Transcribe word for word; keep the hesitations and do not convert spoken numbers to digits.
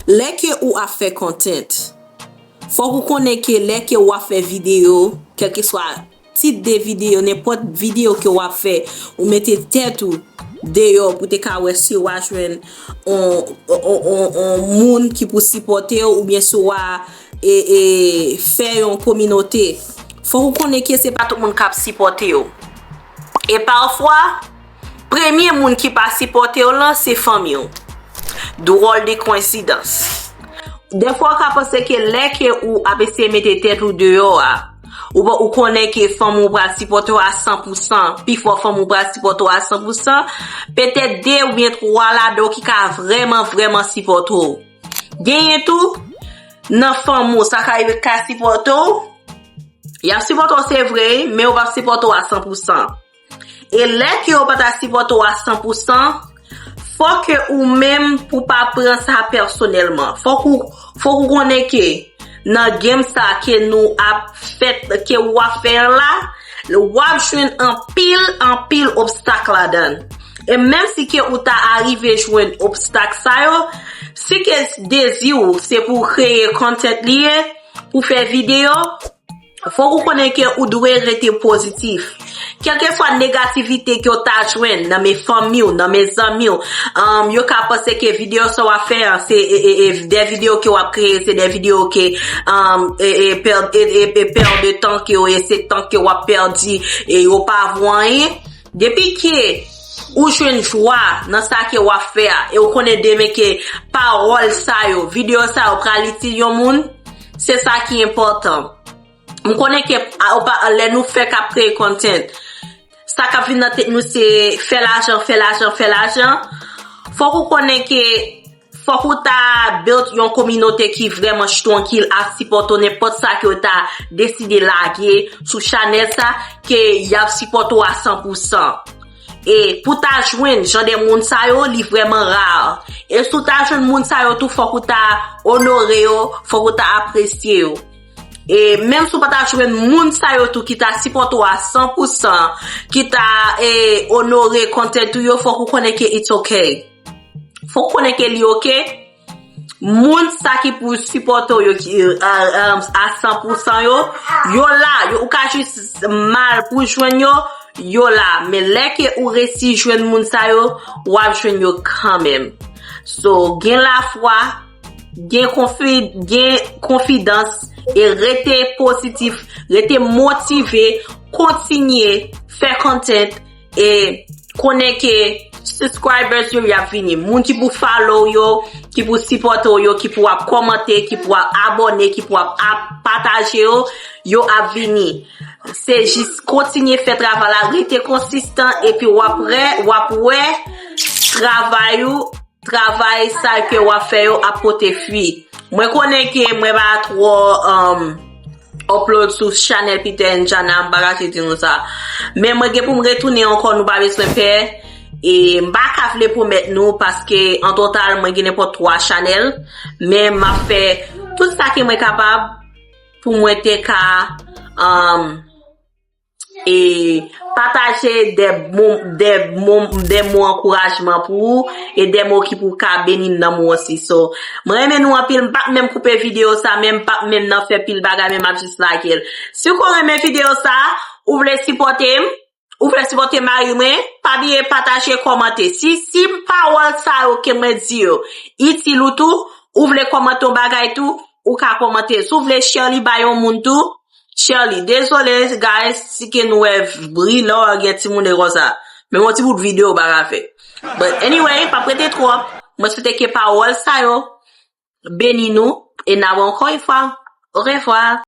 Lè ke ou ap fè content, fòk ou konnen ke lè ke w ap fè videyo, kèlkeswa tit de videyo, nenpòt videyo ke w ap fè, ou mete tèt ou deyò pou te ka wè si w a jwenn on, on, on, on moun ki pou sipòte w oubyen si w a e, e, fè yon kominote. Fòk ou konnen ke se pa tout moun k ap sipòte w. E pafwa, premye moun ki pa sipòte w lan, se fanmi w. Dwòl de koyensidans. Dèfwa, w ka panse ke lè ke ou ap eseye mete tèt ou deyò a, ou, ou konnen ke fanmi w pral sipòte w a san pou san, pifò fanmi w pral sipòte w a san pou san, petèt de oubyen twa ladan w ki ka vrèman, vrèman sipòte w. Genyen tou, nan fanmi w, sa ka rive ka sipòte w. Y ap sipòte w, se vre, men yo p ap sipòte w a san pou san. E lè ke yo pa ta sipòte w a san pou san, fò ke ou menm pou pa pran sa pèsonèlman. Fòk ou, fòk ou konnen ke nan game sa ke nou ap fè, ke w ap fè an la, w ap jwenn anpil, anpil obstak ladan. E menm si ke ou ta arive jwenn obstak sa yo, si ke dezi w se pou kreye content li ye, pou fè videyo, fòk ou konnen ke ou dwe rete pozitif. Kèlkeswa negativite ke w ta jwenn nan men fanmi w, nan men zanmi w, um, yo ka panse ke videyo sa w ap fè an, se e, e, e, de videyo ke w ap kreye, se de videyo ke um, e, e, pèd, e, e, e pèd de tan ke w, e se tan ke w ap pèdi, e yo pa vo anyen. Depi ke ou jwenn jwa nan sa ke w ap fè a, e ou konnen demen ke pawòl sa yo, videyo sa yo pral itil yon moun, se sa ki enpòtan. M konnen ke a, ou pa, lè nou fèk ap kreye content, sa k ap vin nan tèt nou se fè lajan, fè lajan, fè lajan. Fòk ou konnen ke fòk ou ta build yon kominote ki vrèman strong, ki ap sipòte w nenpòt sa ke w ta deside lage sou chanèl sa, ke y ap sipòte w a san pou san. E pou ta jwenn jan de moun sa yo, li vrèman ra. E si w ta jwenn moun sa yo tou, fòk ou ta onore yo, fòk ou ta apresye yo. E menm si w pa ta jwenn moun sa yo tou ki ta sipòte w a san pou san, ki ta e, onore content ou yo, fòk ou konnen ke it's okay. Fòk ou konnen ke li oke. Moun sa ki pou sipòte w yo, ki, a, a, a san pou san yo, yo la. Yo, ou ka jis mal pou jwenn yo, yo la. Men lè ke ou resi jwenn moun sa yo, w ap jwenn yo kanmenm. So, gen lafwa, gen konfi-, gen konfidans e rete pozitif, rete motive, kontinye fè content e konnen ke subscribers yo, y ap vini. Moun ki pou follow yo, ki pou sipòte w yo, ki pou ap kòmante, ki pou ap abòne, ki pou ap, ap pataje yo, yo ap vini. Se jis kontinye fè travay la, rete konsistan, epi w ap wè, w ap wè travay ou, travay sa ke w ap fè yo ap pote fwi. Mwen konnen ke mwen pa twò, um, upload sou chanèl Peter and Jana, m pa kache di nou sa. Men mwen gen pou m retounen ankò, nou pa bezwen pè. E m pa ka vle pwomèt nou, paske an total, mwen gen nenpòt twa chanèl. Men m ap fè tout sa ke mwen kapab pou mwen te ka, um, e pataje de mo, de mo, de mo ankourajman pou ou e de mo ki pou ka beni nanm ou osi. So, mwen renmen nou anpil, m p ap menm koupe videyo sa, men m p ap menm nan fè pil bagay, men m ap jis lage l. Si w renmen videyo sa, ou vle sipòte m, ou vle sipòte mari mwen, pa bliye pataje, kòmante. Si, si pawòl sa yo ke mwen di yo itil ou tou, ou vle kòmante yon bagay tou, ou ka kòmante. Si w vle share li bay yon moun tou, Shirley, dezole, guys, si ke nou wè bri lò gen timoun e konsa. Men yon ti bout videyo pa ka fè. But anyway, pa prete twòp. Mwen swete ke pawòl sa yo beni nou. E n a wè ankò yon fwa. Orevwa.